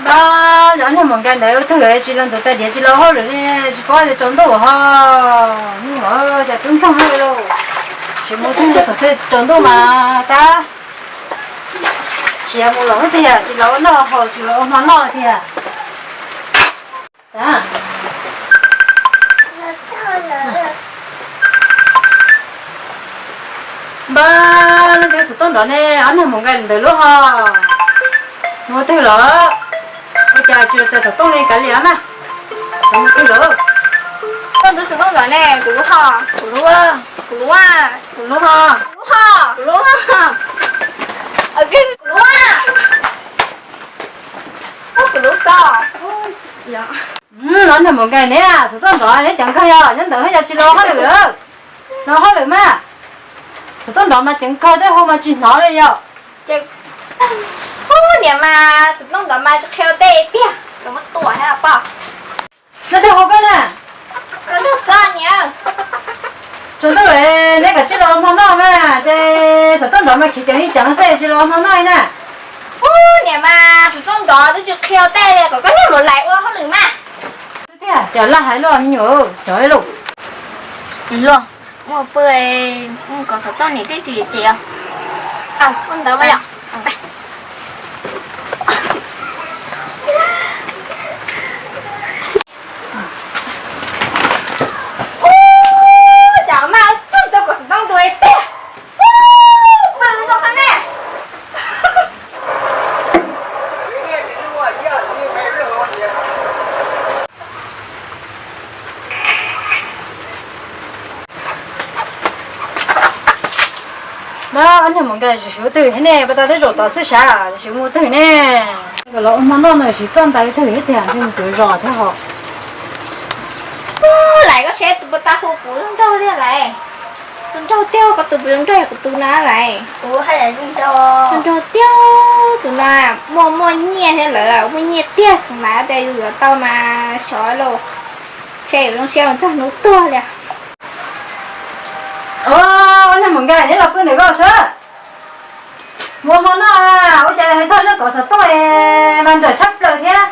Cov niag mus nkaij ntawd twg tsis los ntxuav tais diav tsis los hauj lwm li, tsis paub tias tsaus ntuj ho. Nws ua cas tub nkeeg lawm lauj. Tsis mus twg thaum twg tsaus ntuj mas tab. Khiav mus los tiag, tsis los ua noj haus tsis los ua hmo noj tiag. Npawg, leej twg xov tooj nrov ne, ob niag mus nkaij ntawd lub ho. Mus twg lawm? Ua cas tsis los txais xov tooj li kav liam na. Mus twg lawm? Leej twg xov tooj nrov ne, kuv lub ho. Kuv lub, kuv lub, kuv lub ho. Kuv lub ho, kuv lub ho. Kuv lub, kuv lub xov. Ob niag mus nkaij ne, xov tooj nrov neb ceev kawg yog nyob ntawd yog tsis los hauj lwm lawm. Los hauj lwm mas. Xov tooj nrov mas ceev kawg, tej hu mas tsis hnov li yog. Ub, niam mas xov tooj nrov mas tsis qhia tej tiag, los muab tua thiab poj. Leej twg hu koj na? Los nrog xov niam. Tsaus ntuj lawm neb kav tsij los hmo noj mas, ces xov tooj nrov mas khiav ceev li ceev xwb tsis los hmo noj li na. Ub, niam mas xov tooj nrov twb tsis qhia tej li, kom koj niag mus lais ua hauj lwm mas. Twb tiag, cas laj hais luaj me nyuam, xyov luaj. Luaj, ua pw, mus kov xov tooj niam tej tsis ces os. Ua ntawd mas yom. Ub, cas mas tsis tau kov xov tooj dua tiag. Ub, pw zoo qhov ne. Mas ob niag mus nkaij sib sib twg thiab ne, pas tas twb zaum tod xwb sav, sib mus twg ne. Los ua hmo noj no sib ploj ntais twg thiab tiag, ntshe mus cuav zos thiab ho. Lais, koj saib tus pas tas hu kuv zoo nraug thiab lais. Zoo nraug tiag, koj tus puas zoo nraug yog kuv tus na lais. Zoo nraug tiag, tus no muaj muaj nyiaj thiab lawm, muaj nyiaj tiag, thaum mas tias yus yuav tau mas xyov lauj. Ntshe yuav zoo siab mus txog hnub tuag li. Ob niag mus nkaij, neb los pw ntawm ko xwb. Mus hmo noj, ua cas hais txog lub kov xov tooj mas nrawm tshaj plaws thiab.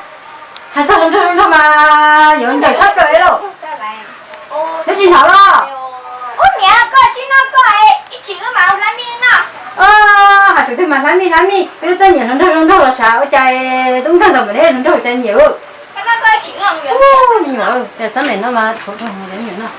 Hais txog zoo nraug zoo nraug mas yuav nrawm tshaj plaws li lauj. Neb tsis hnov los? Ub, niam, koj tsis noj koj, ib chim wb mam ua hlab mij noj. Hais thaum twg mas hlab mij hlab mij, wb txawj nyiam hluas nraug zoo nraug los sav, ua cas tub nkeeg ntawd mam li hluas nraug ua cas nyiam. Ub, me nyuam, cas xab mem no mas thaum me nyuam no.